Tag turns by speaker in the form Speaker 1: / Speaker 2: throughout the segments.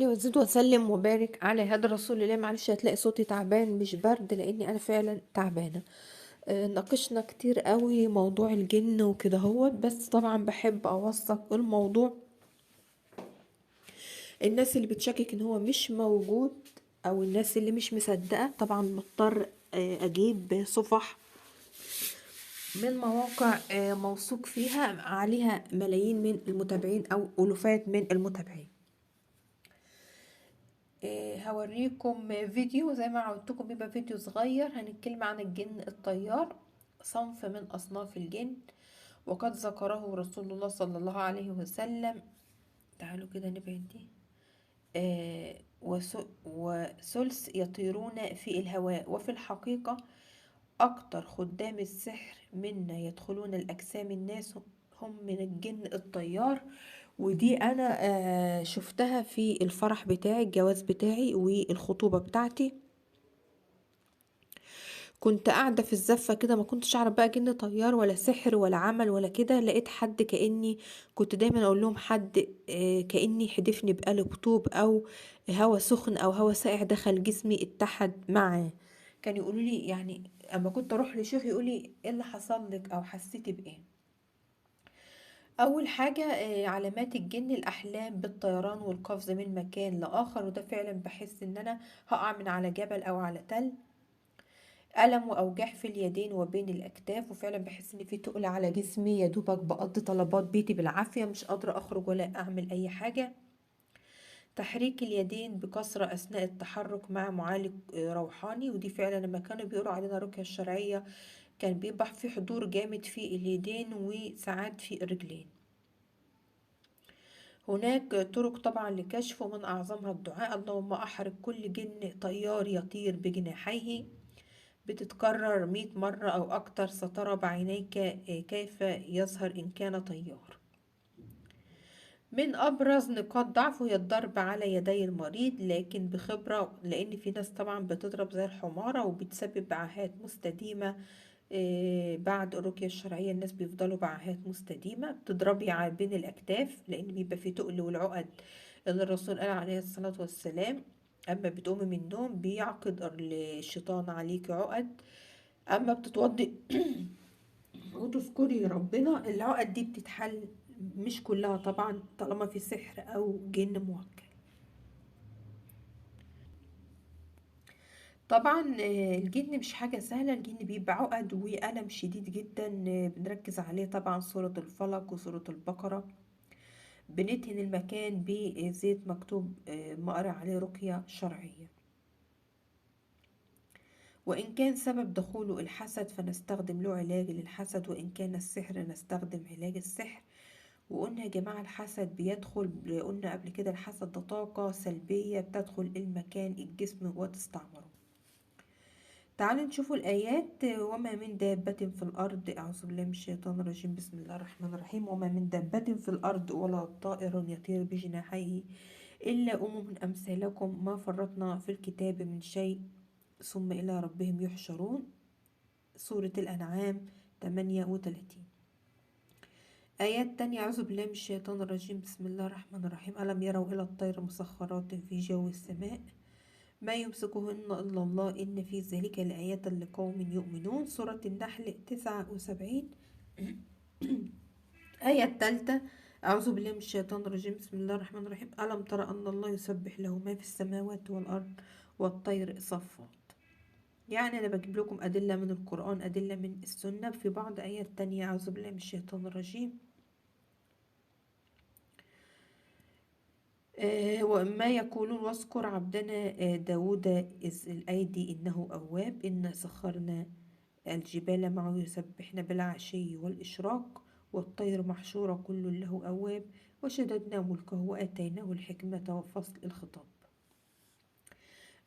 Speaker 1: وزد وسلم وبارك على هذا رسول الله. معلش هتلاقي صوتي تعبان، مش برد، لاني انا فعلا تعبانه. ناقشنا كتير قوي موضوع الجن وكده هو، بس طبعا بحب اوثق الموضوع. الناس اللي بتشكك ان هو مش موجود او الناس اللي مش مصدقه، طبعا مضطر اجيب صفح من مواقع موثوق فيها، عليها ملايين من المتابعين او الوفات من المتابعين. هوريكم فيديو زي ما عودتكم، بيبقى فيديو صغير هنتكلم عن الجن الطيار، صنف من اصناف الجن، وقد ذكره رسول الله صلى الله عليه وسلم. تعالوا كده نبعد دي. وثلث يطيرون في الهواء، وفي الحقيقة أكتر خدام السحر منا يدخلون الأجسام الناس هم من الجن الطيار. ودي أنا شفتها في الفرح بتاعي، الجواز بتاعي والخطوبة بتاعتي. كنت قاعدة في الزفة كده، ما كنتش أعرف بقى جن طيار ولا سحر ولا عمل ولا كده. لقيت حد كأني، كنت دايما أقول لهم حد كأني حدفني بقلب طوب أو هوا سخن أو هوا ساقع دخل جسمي اتحد معاه. كان يقولوا لي، يعني أما كنت أروح لشيخ يقول لي إيه اللي حصل لك أو حسيتي بإيه. أول حاجة علامات الجن الأحلام بالطيران والقفز من مكان لآخر، وده فعلا بحس إن أنا هقع من على جبل أو على تل. ألم وأوجاع في اليدين وبين الأكتاف، وفعلا بحس إن في تقل على جسمي، يا دوبك بقضي طلبات بيتي بالعافية، مش قادرة أخرج ولا أعمل أي حاجة. تحريك اليدين بكثرة أثناء التحرك مع معالج روحاني، ودي فعلا لما كانوا بيقولوا علينا رقية الشرعية كان بيبقى في حضور جامد في اليدين وساعات في الرجلين. هناك طرق طبعا لكشفه، من أعظمها الدعاء، اللهم أحرق كل جن طيار يطير بجناحيه، بتتكرر 100 مرة أو أكتر، سترى بعينيك كيف يظهر إن كان طيار. من أبرز نقاط ضعفه هي الضرب على يدي المريض، لكن بخبرة، لأن في ناس طبعا بتضرب زي الحمارة وبتسبب بعاهات مستديمة. بعد الرقية الشرعية الناس بيفضلوا بعاهات مستديمة. بتضربي على بين الأكتاف لأن بيبقى في تقل والعقد اللي الرسول قال عليه الصلاة والسلام أما بتقومي من النوم بيعقد الشيطان عليك عقد، أما بتتوضي وتذكري ربنا العقد دي بتتحل، مش كلها طبعا طالما في سحر أو جن موكل. طبعا الجن مش حاجة سهلة، الجن بيبقى عقد وألم شديد جدا، بنركز عليه طبعا سورة الفلق وسورة البقرة. بندهن المكان بزيت مكتوب مقرأ عليه رقية شرعية. وإن كان سبب دخوله الحسد فنستخدم له علاج للحسد، وإن كان السحر نستخدم علاج السحر. وقلنا يا جماعة الحسد بيدخل، قلنا قبل كده الحسد ده طاقة سلبية بتدخل المكان الجسم وتستعمره. تعالوا نشوفوا الآيات. وما من دابة في الأرض، أعوذ بالله من الشيطان الرجيم، بسم الله الرحمن الرحيم. وما من دابة في الأرض ولا طائر يطير بجناحيه إلا أمم أمثالكم ما فرطنا في الكتاب من شيء ثم إلى ربهم يحشرون. سورة الأنعام 38. آيات تانية، أعوذ بالله من الشيطان الرجيم، بسم الله الرحمن الرحيم. ألم يروا إلى الطير مسخرات في جو السماء ما يمسكهن إلا الله إن في ذلك لآيات لقوم يؤمنون. سورة النحل 79. آية الثالثة، أعوذ بالله من الشيطان الرجيم، بسم الله الرحمن الرحيم. ألم تر أن الله يسبح له ما في السماوات والأرض والطير صفات. يعني أنا بجيب لكم أدلة من القرآن، أدلة من السنة. في بعض آيات تانية، أعوذ بالله من الشيطان الرجيم، وما يقولون واذكر عبدنا داود إذ الأيدي إنه أواب إنا سخرنا الجبال معه يسبحن بالعشي والإشراق والطير محشورة كل له أواب وشددنا ملكه وأتيناه الحكمة وفصل الخطاب.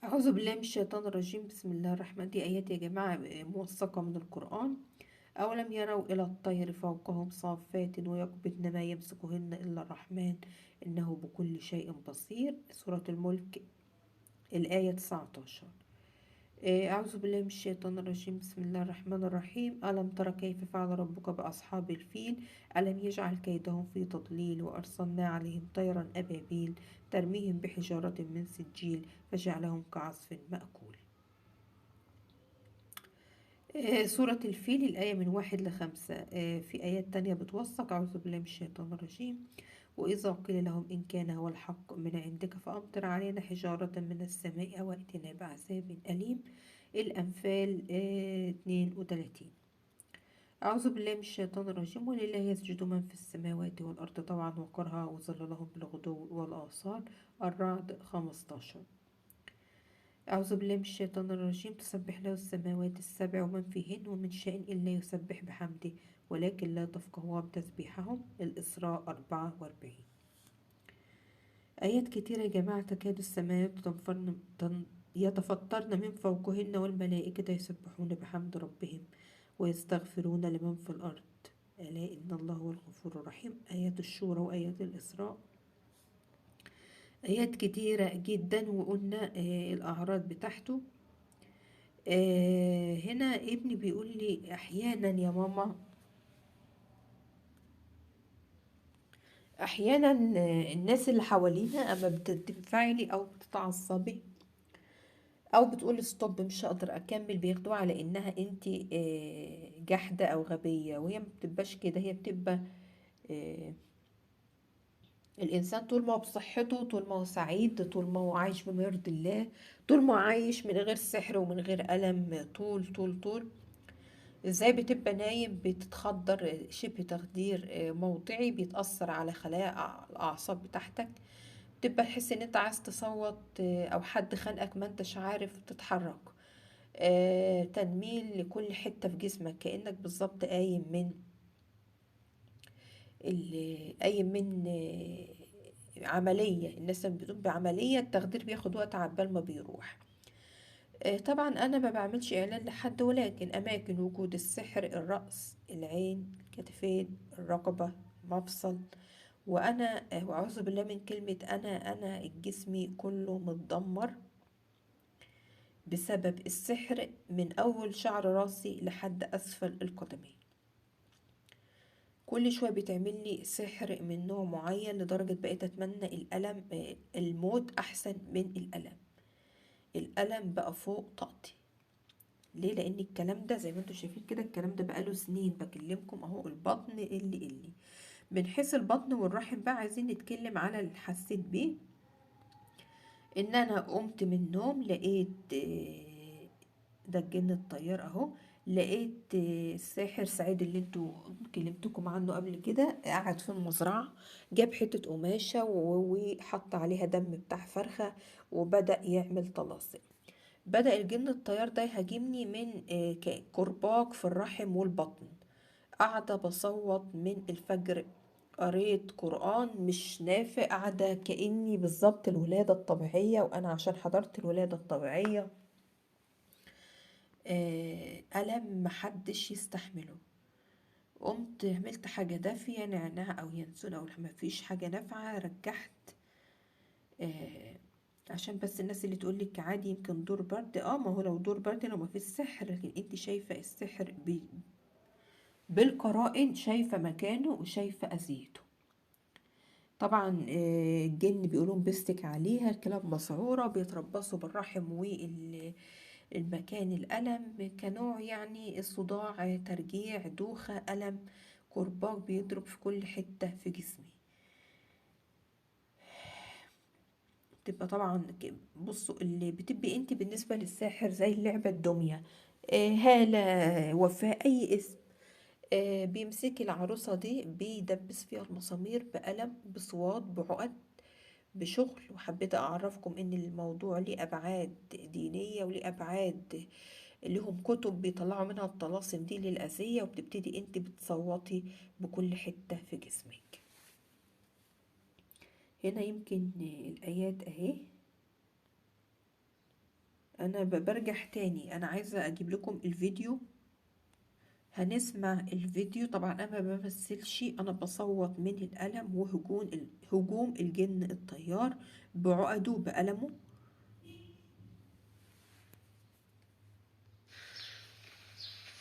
Speaker 1: أعوذ بالله من الشيطان الرجيم، بسم الله الرحمن. دي آيات يا جماعة موثقة من القرآن. أولم يروا إلى الطير فوقهم صافات ويقبضن ما يمسكهن إلا الرحمن إنه بكل شيء بصير. سورة الملك الآية 19. أعوذ بالله من الشيطان الرجيم، بسم الله الرحمن الرحيم. ألم تر كيف فعل ربك بأصحاب الفيل، ألم يجعل كيدهم في تضليل، وأرسلنا عليهم طيرا أبابيل ترميهم بحجارة من سجيل فجعلهم كعصف مأكول. سورة الفيل الآية من 1 ل5. في آيات تانية بتوثق. أعوذ بالله من الشيطان الرجيم. وإذا قيل لهم إن كان هو الحق من عندك فأمطر علينا حجارة من السماء أو ائتنا بعذاب أليم. الأنفال 32. أعوذ بالله من الشيطان الرجيم. ولله يسجد من في السماوات والأرض طوعا وكرها وظللهم بالغدو والآصال. الرعد 15. أعوذ بالله من الشيطان الرجيم. تسبح له السماوات السبع ومن فيهن ومن شيء إلا يسبح بحمده ولكن لا تفقهون تسبيحهم. الإسراء 44. آيات كتيرة يا جماعة. تكاد السماوات يتفطرن من فوقهن والملائكة يسبحون بحمد ربهم ويستغفرون لمن في الأرض ألا إن الله هو الغفور الرحيم. آيات الشورى وآيات الإسراء، آيات كتيرة جدا. وقلنا الأعراض بتاعته. هنا ابني بيقول لي أحيانا يا ماما، أحيانا الناس اللي حوالينا أما بتنفعلي أو بتتعصبي أو بتقولي ستوب مش هقدر أكمل، بياخدوها على إنها أنت جحدة أو غبية، وهي ما بتبقاش كده. هي بتبقى الإنسان طول ما هو بصحته، طول ما هو سعيد، طول ما هو عايش بما يرضي الله، طول ما هو عايش من غير سحر ومن غير ألم، طول طول طول. ازاي بتبقى نايم بتتخدر شبه تخدير موضعي، بيتأثر على خلايا الأعصاب بتاعتك، بتبقى تحس ان انت عايز تصوت او حد خانقك ما انتش عارف تتحرك، تنميل لكل حتة في جسمك، كأنك بالظبط قايم من عملية. الناس لما بتقوم بعملية التخدير بياخد وقت عبال ما بيروح. طبعا انا ما بعملش اعلان لحد، ولكن اماكن وجود السحر: الرأس، العين، الكتفين، الرقبة، المفصل. وانا واعوذ بالله من كلمة انا جسمي كله متدمر بسبب السحر من اول شعر راسي لحد اسفل القدمين. كل شوية بتعمل لي سحر من نوع معين، لدرجة بقيت اتمنى الألم، الموت احسن من الألم. الألم بقى فوق طاقتي. ليه؟ لان الكلام ده زي ما انتم شايفين كده، الكلام ده بقاله سنين بكلمكم اهو. البطن اللي من حيث البطن والرحم بقى عايزين نتكلم على اللي حسيت بيه. ان انا قمت من النوم لقيت ده الجن الطيار اهو، لقيت الساحر سعيد اللي انتوا كلمتكم عنه قبل كده قاعد في المزرعة، جاب حتة قماشة وحط عليها دم بتاع فرخة وبدأ يعمل طلاسم. بدأ الجن الطيار ده يهاجمني من كرباج في الرحم والبطن. قاعدة بصوت من الفجر، قريت قرآن مش نافع، قاعدة كأني بالظبط الولادة الطبيعية، وأنا عشان حضرت الولادة الطبيعية ألم محدش يستحمله. قمت عملت حاجة دافية، نعناع أو ينسون أو ما فيش حاجة نافعة، رجحت عشان بس الناس اللي تقولك عادي يمكن دور برد. ما هو لو دور برد لو ما فيش سحر، لكن انت شايفة السحر بالقرائن، شايفة مكانه وشايفة أذيته. طبعا الجن بيقولون بستك عليها، الكلاب مسعورة، بيتربصوا بالرحم والمكان الألم كنوع الصداع، ترجيع، دوخة، ألم، كرباج بيضرب في كل حتة في جسمي. بتبقى طبعا بصوا اللي بتبقي انت بالنسبة للساحر زي اللعبة الدمية، هالة، وفاء، اي اسم، بيمسك العروسة دي بيدبس فيها المسامير بألم، بصوات، بعقد، بشغل. وحبيت اعرفكم ان الموضوع ليه ابعاد دينية وليه ابعاد لهم كتب بيطلعوا منها الطلاسم دي للأذية، وبتبتدي انت بتصوتي بكل حتة في جسمك. هنا يمكن الآيات اهي. انا برجع تاني، انا عايزة اجيب لكم الفيديو، هنسمع الفيديو. طبعا انا ما بمثلش، انا بصوت من الألم وهجوم هجوم الجن الطيار بعقده بألمه.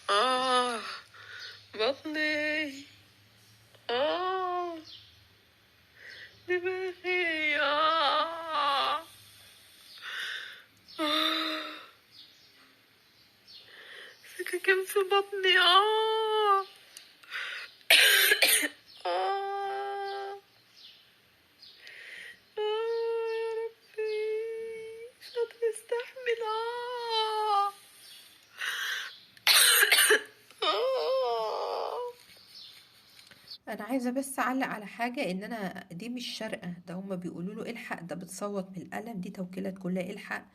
Speaker 2: آه بطني، آه دماغي، آه سكاكين في بطني، آه آه آه يا ربي مش قادرة استحمل. آه آه.
Speaker 1: انا عايزه بس اعلق على حاجة، ان انا دي مش شرقه، ده هما بيقولوا له الحق، ده بتصوت من الالم، دي توكيلات كلها الحق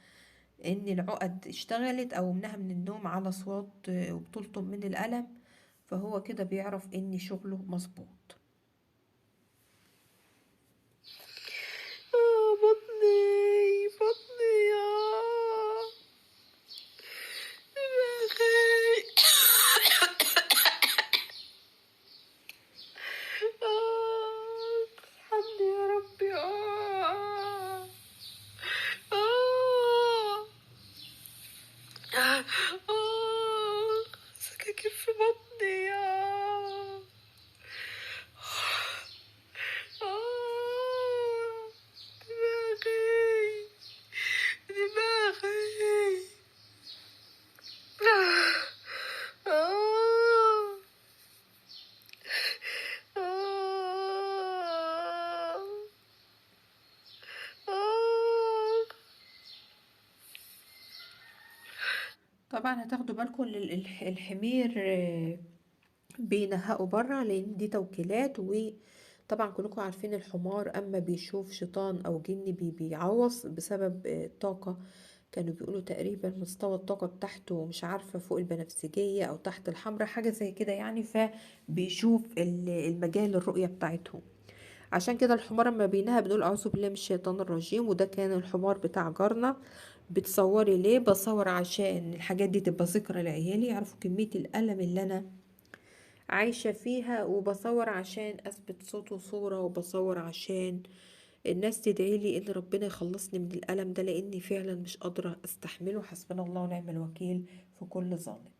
Speaker 1: ان العقد اشتغلت او منها من النوم على اصوات وبتلطم من الالم، فهو كده بيعرف ان شغله مظبوط.
Speaker 2: بطني بطني، آه دماغي، آه ارحمني يا ربي، آه آه آه سكاكين في بطني، آه آه دماغي دماغي، آه آه آه.
Speaker 1: طبعا هتاخدوا بالكم ان الحمير بينهقوا بره، لان دي توكيلات. وطبعا كلكم عارفين الحمار اما بيشوف شيطان او جن بيعوص بسبب الطاقة، كانوا بيقولوا تقريبا مستوى الطاقة بتاعته مش عارفة فوق البنفسجية او تحت الحمراء حاجة زي كده يعني، فبيشوف المجال الرؤية بتاعتهم. عشان كده الحمار اما بينهى بنقول اعوذ بالله من الشيطان الرجيم. وده كان الحمار بتاع جارنا. بتصوري ليه؟ بصور عشان الحاجات دي تبقى ذكرى لعيالي، يعرفوا كمية الألم اللي أنا عايشة فيها، وبصور عشان أثبت صوت وصورة، وبصور عشان الناس تدعي لي إن ربنا يخلصني من الألم ده، لأني فعلا مش قادرة أستحمله. حسبنا الله ونعم الوكيل في كل ظالم.